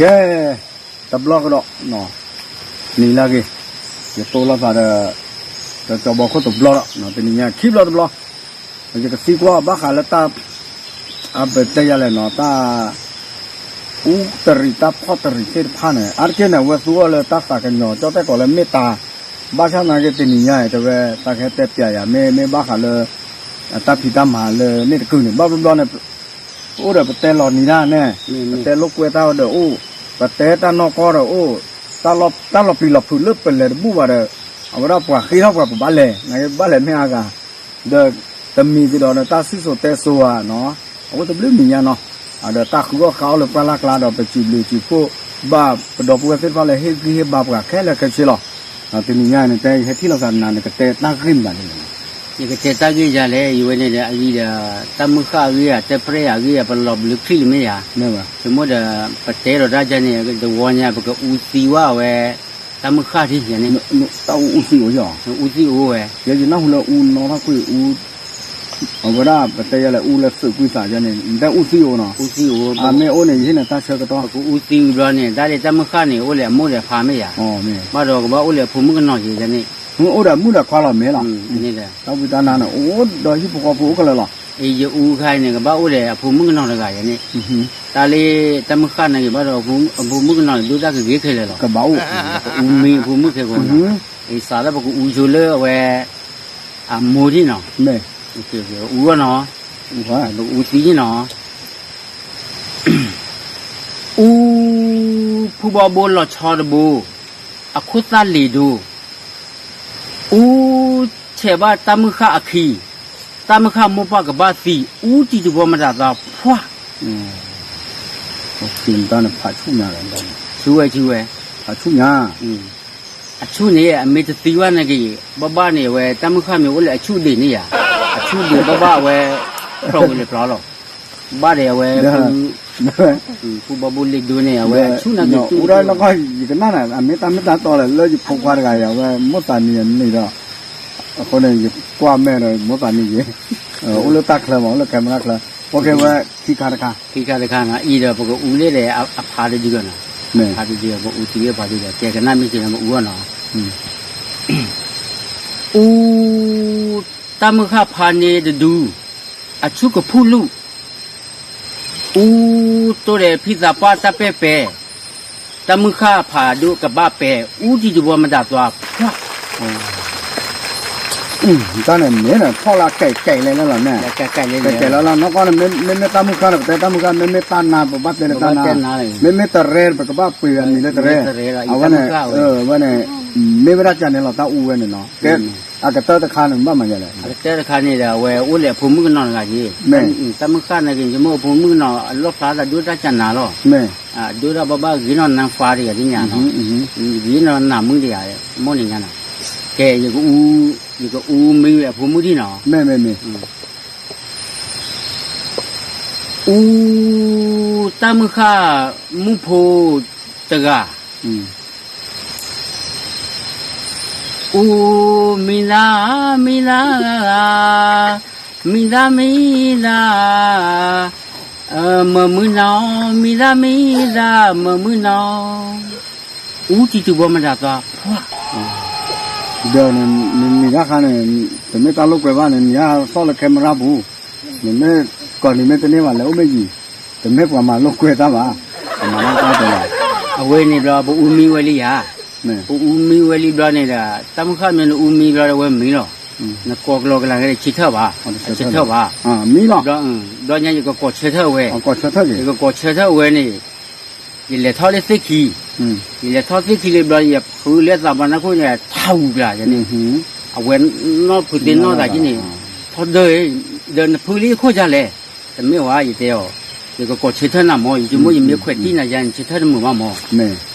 ကဲ, တဘျီကဒီး, နံၤလၢအဂ့ၤ, ယသိၣ်လိာ်သးဒီး ကၠီဘီခိၣ်တဘျီဒီး တနံၤညါခံဘျီတဘျီ, ယကသံကွၢ်ဘၣ်ဃးလၢတၢ် အပတဲယၤလဲၣ်နီၤ, တၢ်အူတရံးတၢ်ဖီၣ်တရံးသ့ၣ်တဖၣ်န့ၣ် အါတက့ၢ်န့ၣ် အဝဲသူအီၤလၢတၢ်သးကညီၤ ကၠီတဲာ်ကိးလၢမ့ၢ်တၢ်, ဘၣ်ဆၣ်သနာ်က့တနံၤညါအံၤ တဲဝဲ တၢ်ကဟဲတဲပျးယၤ မ့မ့ၢ်ဘၣ်ဃးလၢ တၢ်ဖံးတၢ်မၤလၢန့ၣ်တကုာ်န့ၣ် ဘၣ်ဘျီဘျီန့ၣ် ပအိၣ်ဒီးပတဲလီၤနံၤဒၣ်န့ၣ်, ပတဲလိာ်ကွဲတၢ်ဒီးအိၣ်, ပတဲတၢ်နီၢ်ကီၢ်ဒီးအိၣ်, တၢ်လီၤပျံၤလီၤဖုးလၢပလဲၤတဘူၣ်ဘၣ်ဒီး အဝဲဒၣ်ပှၤဃ့ထီၣ်ပှၤပဘၣ်လဲၤ, နကဘၣ်လဲၤမ့ၢ်အါဂၤ, ဒီးတမံၤသ့ဒီး တၢ်စံၣ်စိၤတဲစိၤဧါနီၤ, အဝဲတဘျုးနံၤညါနီၤ, ဒီးတၢ်ဃုအီၣ်ဃုအီလၢပှၢ်လၢ်ကျါဒီး ပစံးဘျုးစံးဖှိၣ်ဘၣ်ပဒီပုၢ်ဝဲၢ်သ့ၣ်တဖၣ်လၢဟ့ၣ်ဂံၢ်ဟ့ၣ်ဘါပှၤခဲလၢာ်ခဲဆ့လီၤ. တနံၤညါန့ၣ် တဲယဟဲထံၣ်လိာ်သးနၤ နကတဲတၢ်ဂ့ၢ်မနုၤလဲၣ်. ယကတဲတၢ်ဂ့ၢ်ယၤလဲၣ်, ယဝဲန့ၣ်ဒီး အဂံၢ်ဒီး တၢ်မုၢ်ဃၢ်အဂ့ၢ်ဧါ တဲပြဲၢ်အဂ့ၢ်ဧါ ပလီၤဘျုးခရံာ်လံမ့ၢ်ဧါ, ဆိကမိၣ်ဒီး ပတဲဒီးတၢ်ယၤန့ၣ် တဝီညါ ပကအူသံဝဲအဝဲ တၢ်မုၢ်ဃၢ်ထံၣ်ယၤန့ၣ်, တၢ်အူသံအိၣ်ယီၤ, အူသံအိၣ်ဝဲ, ယဲယနၢ်ဟူလၢအူနီၣ်ထီၣ်ကွံာ်အူ အဝဲဒၣ်ပတဲယၤလဲၣ် အူလၢသုးကွံာ်သးယၤန့ၣ် နတဲအူသံအိၣ်နီၤ, အူသံအိၣ်, အမ့ၢ်အိၣ်န့ၣ် ယဟ့ၣ်နၤတၢ်ဆၢကတီၢ်, ပကအူသံဝံၤဘျီန့ၣ် တၢ်လၢတၢ်မုၢ်ဃၢ်န့ၣ် အိၣ်လၢအမိၢ်ဒီးအဖါမ့ၢ်ဧါ, ဘၣ်ဒီးကဘၣ်အိၣ်လၢအဖိမုၣ်ကနီၤက့ၤယၤန့ၣ်, အိၣ်ဒီးမုၣ်ဒီးခွါလီၤမ့ၢ်လီၤ, တၢ်ဝံတၢ်နါန့ၣ် အိၣ်ဒီးဟံၣ်ဖိဃီဖိအိၣ်ကလၢာ်လီၤ, ယအူခါန့ၣ် ကဘၣ်အိၣ်ဒီးအဖိမုၣ်ကနီၤတဂၤယၤန့ၣ်, တၢ်လၢတၢ်မုၢ်ဃၢ်န့ၣ်က့ၤဘၣ်ဒီး အဖိမုၣ်ကနီၤန့ၣ် ဒိၣ်တၢ်ကဂ့ၤခဲလၢာ်လီၤ, ကဘၣ်အိၣ်, အူမံအဖိမုၣ်ခဲကိးနီၤ, စးလၢပကအူဆိလၢအဝဲ အမိၢ်ဒ်နီၤ, အူအီၣ်နီၤ, ပကအူသံနီၤ, အူဖုဘီဘိလီၤဆီတဘိ, အခိၣ်သၣ်လ့ၤဒိ, အူဆဲးဘၣ်တၢ်မုၢ်ဃၢ်အခံ, တၢ်မုၢ်ဃၢ်မိၢ်ပှၢ်ကဘၣ်သံ, အူတံၤတဘီမတၤသီ, ဖှၣ် ဆူဝဲဆူဝဲ, အဆူၣ်န့ၣ် အမ့ၢ်တသံဘၣ်န့ၣ်က့ၤ, ဘၣ်ဘၣ်န့ၣ် အဝဲတၢ်မုၢ်ဃၢ်မ့ၢ်အိၣ်လၢအဆူၣ်ဒံးန့ၣ်ယၤ, အဆူၣ်ဒံးဘၣ်ဘၣ်အဝဲ ဖျိးဝံၤလၢပျီလီၤ, ဘၣ်ဒီးအဝဲ ဖုဘီဘိလ့ၤဒိန့ၣ် အဝဲဆူၣ်န့ၣ်က့ၤ, ယကနၣ်န့ၣ် အမ့ၢ်တၢ်မ့ၢ်တၢ်တီလဲၣ် လၢယဖိခွါတဂၤအံၤ အဝဲမိၣ်သးနံၤန့ၣ်ဒီး, အဃိန့ၣ် ယကွၢ်မဲာ်ဒီးမိၣ်သးနံၤက့ၤ, အိၣ်လၢတၢ်ချၢမး အိၣ်လၢ camera ချၢ, အိၣ်ကဲဝဲခံခါတခါ, ခံခါတခါနီၤ, အံၤဒီးပကအူလၢဒီး အဖါတဒုလီၤနီၤ, ဖါတဒု ပအူသံလၢဖါတဒုဒီး ကဲကနၣ်မ့ၢ်က့ၤလၢပအူအီၣ်နီၤ, အူ တၢ်မုၢ်ဃၢ်ဖါန့ၣ်တဒု, အဆူၣ်ကဖူၣ်လူၢ်, အူတိၢ်ဒီးဖံသးပှၢ်တၢ်ပဲာ်ပဲာ်, တၢ်မုၢ်ဃၢ်ဖးဒိၣ်ကဘၣ်ပဲာ်, အူတံၤတဘီမတၤသွါ, ဖှၣ် တၢ်န့ၣ်မ့ၢ်န့ၣ် ဖီၣ်လၢကဲးကဲးလဲၣ်လဲၣ်လီၤန့ၣ်, ကဲးကဲးလၢလီၤ နီၢ်ကီၢ်န့ၣ် မ့မ့ၢ်တၢ်မုၢ်ဃၢ်န့ၣ် ပတဲတၢ်မုၢ်ဃၢ် မ့မ့ၢ်တၢ်နါ ပဘၣ်တဲလၢတၢ်နါ, မ့မ့ၢ်တရဲ ပကဘၣ်ပှ့ၤအမံၤလၢတရဲ, အဝဲန့ၣ် ဝဲန့ၣ် မ့ၢ်ဝဲဒၣ်ကန့ၣ်လီၤ တၢ်အူဝဲန့ၣ်နီၤ, ကဲ အကတၢၢ်တခါန့ၣ် ဘၣ်မၤယလဲၣ်, အကတၢၢ်တခါန့ၣ်ဒီး အဝဲအိၣ်လၢအဖိမုၣ်ကနီၤတဂၤက့ၤ, တၢ်မုၢ်ဃၢ်န့ၣ်က့ၤ ယမိၢ်အဖိမုၣ်ကနီၤ အလီၣ်ဖျါသးဒိၣ်တၢ်ကနၤလီၤ, ဒိၣ်ထီၣ်ဘၣ်ဘၣ်ဂ့ၤနီၢ်နါဖါတဂၤသ့ၣ်ညါနီၤ, ဂ့ၤနီၢ်နါမုၣ်တဂၤ, မိၢ်န့ၣ်ညါနီၤ, ကဲ ယကအူမံဝဲအဖိမုၣ်ဒံၣ်နီၤ, အူ တၢ်မုၢ်ဃၢ်မုၣ်ဖိတဂၤ, အူ မံလါ မံလါ, မံလါ မံလါ, မုၢ်မုၢ်နီၤ, မံလါ မံလါ, မုၢ်မုၢ်နီၤ, အူတံၤတဘီမတၤသွါ, ဖှၣ် ဒီးနမံၤတၢ်ခါန့ၣ် တမ့ၢ်တၢ်လိာ်ကွဲဘၣ်န့ၣ် နံၤဟါသီၣ်လၢ camera ပူၤ, နမ့ၢ်ကိးနံၤမ့ၢ်တန့ၢ်ဘၣ် လဲၤအိၣ်မ့ၢ်ယံၤ, တမ့ၢ်ပှၤမၤလိာ်ကွဲတၢ်ဘၣ်, ပမၤတၢ်တလီၤ, အဝဲန့ၣ်ဘျီ ပအူမံဝဲလံယၤ, ပအူမံဝဲလံဘျီန့ၣ်ဒီး တၢ်မုၢ်ဃၢ်မ့ၢ်နအူမံဘျီဒီး အဝဲမံလီၤ, နကိးကလီကလၤကဲဆံထၢၣ်ဘၣ်, ဆံထၢၣ်ဘၣ်, ဘျီညါယကကိးဆၢထၢၣ်ဝဲ, ယကကိးဆၢထၢၣ်ဝဲန့ၣ် ယလဲၤထီၣ်လၢသ့ၣ်ခံ, ယလဲၤထီၣ်သ့ၣ်ခံလၢဘျီ ယဖုလၢသးပှၢ်နၢ်ခိၣ်န့ၣ် ထးဝံၤကျါန့ၣ်, အဝဲနီၢ်ဖုသ့ၣ်နီၢ်သးက့န့ၣ်, ထီၣ်ဒၢ, ဒီးနဖုလၢယခိၣ်ဒ်လဲၣ်, တမ့ၢ်ဝဲ ယတဲအီၤ, ယကကိးဆၢထၢၣ်နၤမၢ်, ယဆိကမိၣ်ယမ့ၢ်ခွဲးတံၢ်နၤယါန့ၣ် ဆၢထၢၣ်တမုာ်ဘၣ်မၢ်,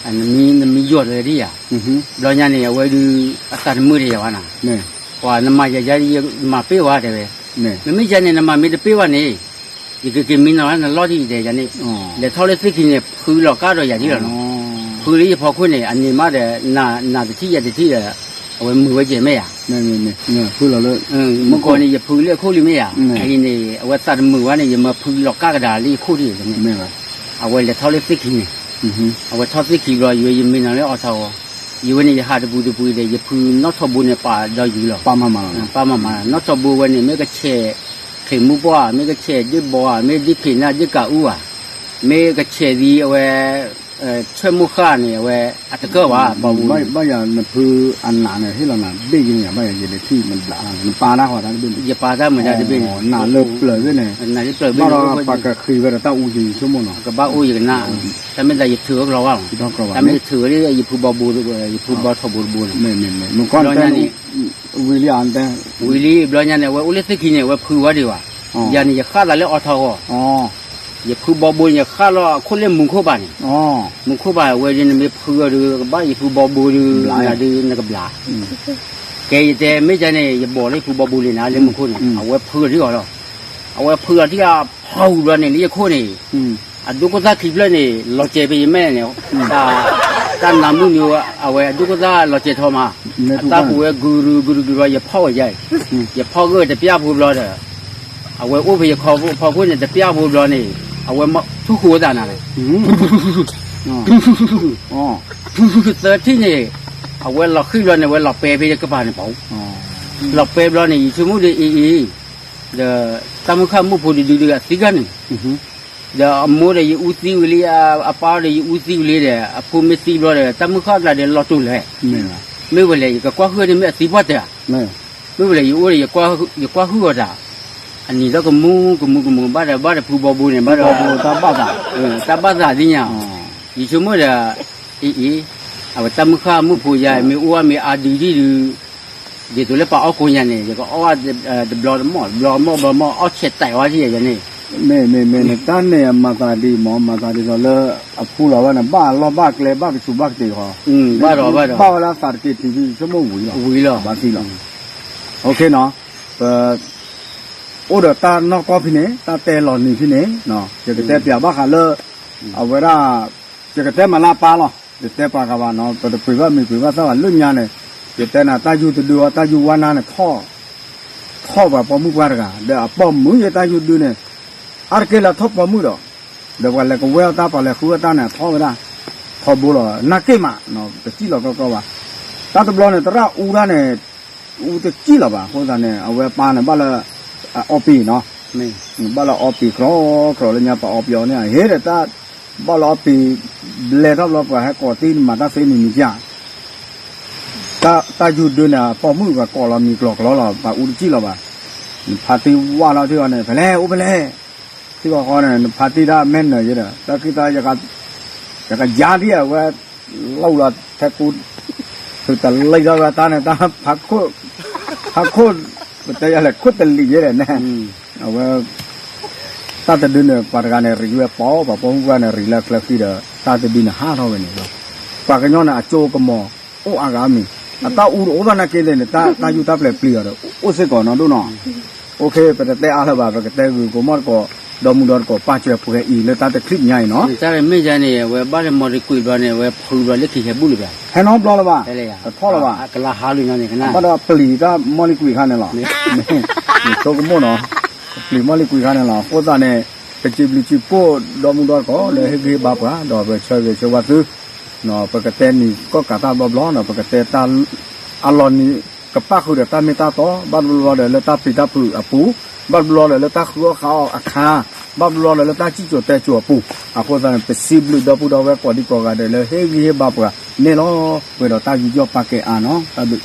နမံယီၤတဝဲဒ်ယါ, ဘျီညါန့ၣ် အဝဲဒုး အသးတမုာ်ဒီးယၤဘၣ်နၤ, ပှၤနမၤယၤယါ ယမၤပ့ၢ်ဝဲတဲဝဲ, မ့မ့ၢ်ယါန့ၣ် နမၤမ့ၢ်တပ့ၢ်ဝဲန့ၣ် ယကက့ၤမံနီၤလၢနလီၢ်ဒ်ယတဲယါန့ၣ်, လဲၤထီၣ်လၢသ့ၣ်ခံန့ၣ် ဖုလီၤကါဒီးယၤဒ်လီၤနီၤ, ဖုလၢယဖီခိၣ်န့ၣ် အန့ၢ်မးဒီး နၤတထံၣ်ယၤတထံၣ်ဒီး အဝဲမုာ်ဝဲယဲၢ်မ့ၢ်ဧါ, မုၢ်ကီၢ်န့ၣ် ယဖုလၢအခိၣ်လံမ့ၢ်ဧါ, အံၤန့ၣ် အဝဲသးတမုာ်ဝဲန့ၣ် ယမၤဖုလီၤကါကဒါလၢယခိၣ်ဒ်ယါန့ၣ်, အဝဲလဲၤထီၣ်လၢသ့ၣ်ခံန့ၣ် အဝဲထီၣ်သ့ၣ်ခံဘျီ ယဝဲယမ့ၢ်နၤလၢအီထီၣ်ဂီၤ, ယဝဲန့ၣ် ယဟးတပူၤတပူၤဒီး ယဖုနီၣ်ထီၣ်ဘိန့ၣ် ပာ်ဒီးယုၤလီၤ. ပာ်မၤမၤလီၤ, ပာ်မၤမၤ, နီၣ်ထီၣ်ဘိဝဲန့ၣ် မ့ၢ်ကဆဲး ချံးမူပှၢ်ဧါ, မ့ၢ်ကဆဲးဒ့ၣ်ဘီဧါ, မ့ၢ်ဒ့ၣ်ဖံးနၢ်ဒ့ၣ်ကးအူဧါ, မ့ၢ်ကဆဲးသံအဝဲ ဆွဲၣ်မိၢ်ဃၣ်န့ၣ် အဝဲအတကၢၢ်ဘၣ်, ဘၣ်ယၤ နဖုအနးန့ၣ် ဟ့ၣ်လီၤနၤတဘ့ၣ်ယန့ၣ် ဘၣ်ယၤ ယလဲၤထံၣ်နဘျး, နပာ်တၢ်ဃီတၢ်တဘ့ၣ်န့ၣ်, ယပာ်တၢ်မုာ်တၢ်တဘ့ၣ်န့ၣ်, နးလၢပျၢၤဘ့ၣ်န့ၣ်, နးလၢပျၢၤဘ့ၣ်န့ၣ်, ဘၣ်ဒီးပှၤကဃ့ဝဲဒီးတၢ်အူယံၤဆိကမိၣ်နီၤ, ကဘၣ်အိၣ်ယကနၣ်, တၢ်မ့ၢ်သးယထုးဝဲကလီၤဘၣ်မး, တၢ်မ့ၢ်ယထုးဝဲဒၣ် ယဖုဘီဘိ, ယဖုဘီထီၣ်ဘိတဘိန့ၣ်, ဘျီညါန့ၣ် ဝံၤလံအတၢ်, ဝံၤလံဘျီညါန့ၣ် အဝဲအိၣ်လၢသ့ၣ်ခံန့ၣ် အဝဲဖုဝဲဒံးဘၣ်, ယၤန့ၣ် ယဃၣ်သးလၢအီထီၣ်ဂီၤ ယဖုဘီဘိန့ၣ် ယဃၣ်လီၤအခိၣ်လၢမူခိၣ်ဘၣ်န့ၣ်, မူခိၣ်ဘၣ်ဝဲဒၣ် နမ့ၢ်ဖုအီၤဒီး ကဘၣ်ယဖုဘီဘိဒုး နၤဒုးနကဘျး, ကဲယတဲမ့ၢ်ကန့ၣ် ယဘီၣ်လၢယဖုဘီဘိလံနၤ လၢမူခိၣ်န့ၣ် အဝဲဖုအီၤထံအီၤလီၤ, အဝဲဖုအီၤထံအဖီၣ်ဝံၤဘျီန့ၣ် လၢယခိၣ်န့ၣ်, အဒိခိၣ်သၣ်ခံဖျၢၣ်န့ၣ် လီၤစဲၤဖဲယမဲာ်န့ၣ်, တၢ်နးမုၢ်နုာ် အဝဲအဒိခိၣ်သၣ်လီၤစဲၤထီၣ်မး, အသၣ်ပူၤဝဲဂုၤရုၤဂုၤရုၤဂုၤရုၤ ယဖီၣ်ဝဲယါအံၤ, ယဖီၣ်ဂၢၢ်တပျၢ်ဖိဘျီဒီး အဝဲအိၣ်ဖဲယခီဖီခိၣ်န့ၣ် တပျၢ်ဖိဘျီန့ၣ်, အဝဲထူၣ်ဃိသးနၤလဲၣ်, သၢထံၣ်န့ၣ်, အဝဲလီၤဃံၣ်ဘျီန့ၣ် အဝဲလီၤပဲာ်ဖဲယကပၤန့ၣ်ပူၤ, လီၤပဲာ်ဘျီန့ၣ် ယဆိကမိၣ်ဒီးအံၤအံၤ, ဒီးတၢ်မုၢ်ဃၢ်မုၣ်ဖိတဒုဒုအသံဂၢ်န့ၣ်, ဒီးအမိၢ်ဒီးယအူသံဝံၤလံ, အပၢ်ဒီးယအူသံဝံၤလံဒီး အဖိမ့ၢ်သံဘျီဒီး တၢ်မုၢ်ဃၢ်ကျါဒီးလီၤတိာ်လဲၣ်, မ့ၢ်ဝဲလဲၣ် ယကကွၢ်ဟုၣ်န့ၣ်မ့ၢ်အသံပှၢ်တၢၢ်ဧါ မ့ၢ်ဝဲလဲၣ် ယအိၣ်ဒီး ယကွၢ်ဟုၣ်အီၤတၢ်, အနံၤဒီးကမူကမူကမူ ဘၣ်ဒီးဘၣ်ဒီးဖုဘီဘိန့ၣ် ဘၣ်ဒီး တၢ်ဘၣ်သး, တၢ်ဘၣ်သးသ့ၣ်ညါ, ယဆိကမိၣ်ဒီး အံၤအံၤ, အဝဲတၢ်မုၢ်ဃၢ်မုၣ်ဖိယါ မ့ၢ်အိၣ်အါမ့ၢ်အါဒုဒ်ဒု ဒ်သိးလၢပှၤအီၣ်ကိးညါန့ၣ် ယကအီၣ်တဘျီတမီၢ် တဘျီတမီၢ် တဘျီတမီၢ် အီၣ်ဆဲးတဲာ်ဝဲဒ်ယၤန့ၣ်, မ့ၢ်မ့ၢ်မ့ၢ် နတၢ်န့ၣ်အမၤသးဒ်မ့ၢ် မၤသးဒ်သိးလၢ အဖူလီၤဝဲန့ၣ် ဘၣ်အလီၢ်ဘၣ်ကျဲ ဘၣ်ကဆူးဘၣ်ကတ့ၤဃီ, ဘၣ်ဒီးဘၣ်ဒီး ဘၣ်ဝဲဒၣ်သးတက့ၤထံးဖံ ဆိကမိၣ်ဝံၤလီၤ ဝံၤလီၤ ဘၣ်သံလီၤ, အ အိၣ်ဒီးတၢ်နီၢ်ကီၢ်ဖဲန့ၣ် တၢ်တဲလီၤနံၤဖဲန့ၣ်, ယကတဲပျးဘၣ်ဃးလၢ အဝဲဒၣ် ယကတဲမၤလၢအပၢ်လီၤ, ယတဲပှၤဂၤဘၣ်နီၤ ပတပှ့ၤဘၣ်မံၤပှ့ၤဘၣ်သၣ်ဘၣ်လၢညါန့ၣ်, ယတဲနၤတၢ်ယူၢ်တဒုအီၤ တၢ်ယူၢ်ဝါနါန့ၣ် ထီၣ် ထီၣ်ပှၤပိာ်မုၣ်ပှၢ်တဂၤ ဒီးအပိာ်မုၣ်ယတၢ်ယူၢ်ဒုန့ၣ်, အါတက့ၢ်လၢထီၣ်ပိာ်မုၣ်ဒီး, ဒီးပှၤလဲၤကဝဲအီၣ်တၢ်ပှၤလဲၤဃုအီၣ်တၢ်န့ၣ် အထီၣ်ဝဲဒၣ်, ထီဘိလီၤ နၢ်က့ၢ်မး, တစံၣ်လီၤကီကီဘၣ်, တၢ်တဘျီန့ၣ် သရၣ်အူတၢ်န့ၣ် အူတစံၣ်လီၤဘၣ် အဃိသတးန့ၣ် အဝဲပၢ်န့ၣ်ဘၣ်လၢ အီပံၤနီၤ, ဘၣ်လၢအီပံၤကြီကြီလၢညါပှၤအီပံၤအီၤန့ၣ် အဟ့ၣ်ဒီးတၢ်, ဘၣ်လၢအီပံၤ, ဘျဲထီၣ်ဘျီပှၤဟဲကိးသံနမၤတၢ်သ့မံၤမံၤကၢ် တၢ်ယူၢ်ဒုန့ၣ် ပိာ်မုၣ်ပှၤကိးလီၤမံၤကျိၤကျိၤလီၤ ပှၤအူတစံၣ်လီၤဘၣ်, နဖါတံၢ်ဝၢ်လီၤထံအီၤန့ၣ် ဖဲလဲၣ် အိၣ်ဖဲလဲၣ်, ထံဃီဃီန့ၣ် နဖါတံၢ်ဒၣ်မဲၢ်နၢၤယဲဒီး တၢ်ခံသၢ ယကယါဒံးအဝဲ လီၢ်လီၤထဲကူ, သုတလံၣ်ထီၣ်ဝဲတၢ်န့ၣ် တၢ်ဖးခိၣ်, ဖးခိၣ်, ပတဲယၤလဲၣ် ခိၣ်တလံာ်ယဲဒီးန့ၣ်, အဝဲ တၢ်တဒုန့ၣ် ပှၤတဂၤန့ၣ် ရံးဝဲပိာ် ပှၤပိာ်မုၣ်ပှၢ်န့ၣ် ရံးလၢချၢဃံဒီး တၢ်တဒုန့ၣ်ဟးထီၣ်ဝဲန့ၣ်လီၤ, ပှၤကညီန့ၣ် အကၠိကမီၤ အိၣ်အါဂၤမံၤ, အတၢ်အူတအိၣ်ဘၣ်နာ်က့သ့ၣ်န့ၣ် တၢ်ယူၢ်တၢ်ပျဲၤပျံၤအီၤဒီး အိၣ်စ့ၢ်ကီးနီၢ်ဒိၣ်နီၤ, အိၣ်ခ့ ပတတဲအါလၢၤဘၣ် ပကတဲဂုာ်ကိးမီၢ်တကိး ဒီမုၢ်ဒီတကိး ပာ်စၢၤပှဲၤအံၤလၢတၢ်တချံးညါအံၤနီၤ, တၢ်မ့ၢ်ယါန့ၣ် အဝဲဘၣ်လၢမီၢ်ရံကွံာ်ဘျီန့ၣ် အဝဲဖုဘျီလၢခံဟဲဘူၣ်လၢၤဘၣ်, ဟဲနီတဘျီလၢၤဘၣ်, တထီၣ်လၢၤဘၣ်, ကလါဟါလံနီၤန့ၣ် ကနၣ် ဘၣ်ဒီးပျံၤတၢ်မီၢ်လံကွံာ်ခါန့ၣ်လီၤ, ဆိကမိၣ်နီၤ, ပျံၤမီၢ်လံကွံာ်ခါန့ၣ်လီၤ, အဃိသတးန့ၣ် ပစံးဘျုးစံးဖှိၣ် ဒီမုၢ်ဒီတကိး လၢဟ့ၣ်ဂံၢ်ဟ့ၣ်ဘါပှၤ ဒီးပဆၢဂ့ၤဆၢဝါသု ပကတဲနံၤကီၢ်ကးတၢ်ဘျီဘျီဒီး ပကတဲတၢ် အလီၤနံၤ ကပၣ်ဃုာ်ဒီးတၢ်မ့ၢ်တၢ်တီ, ဘၣ်တဘျီဒီးလၢတၢ်ပျံၤတၢ်ဖုးအပူၤ, ဘၣ်တဘျီဒီးလၢတၢ်ဃုအီၣ်ဃုအီအခါ, ဘၣ်တဘျီဒီးလၢတၢ်စံၣ်စိၤတဲစိၤအပူၤ, အဃိသတးန့ၣ် ပစံးဘျုးဒီပုၢ်ဒီဝဲၢ်ကိးဒံကိးဂၤဒဲးလၢဟ့ၣ်ဂံၢ်ဟ့ၣ်ဘါပှၤန့ၣ်လီၤ, ပှဲၤဒီးတၢ်ယူးယီၣ်ပာ်ကဲအါနီၤ, တၢ်ဘျုး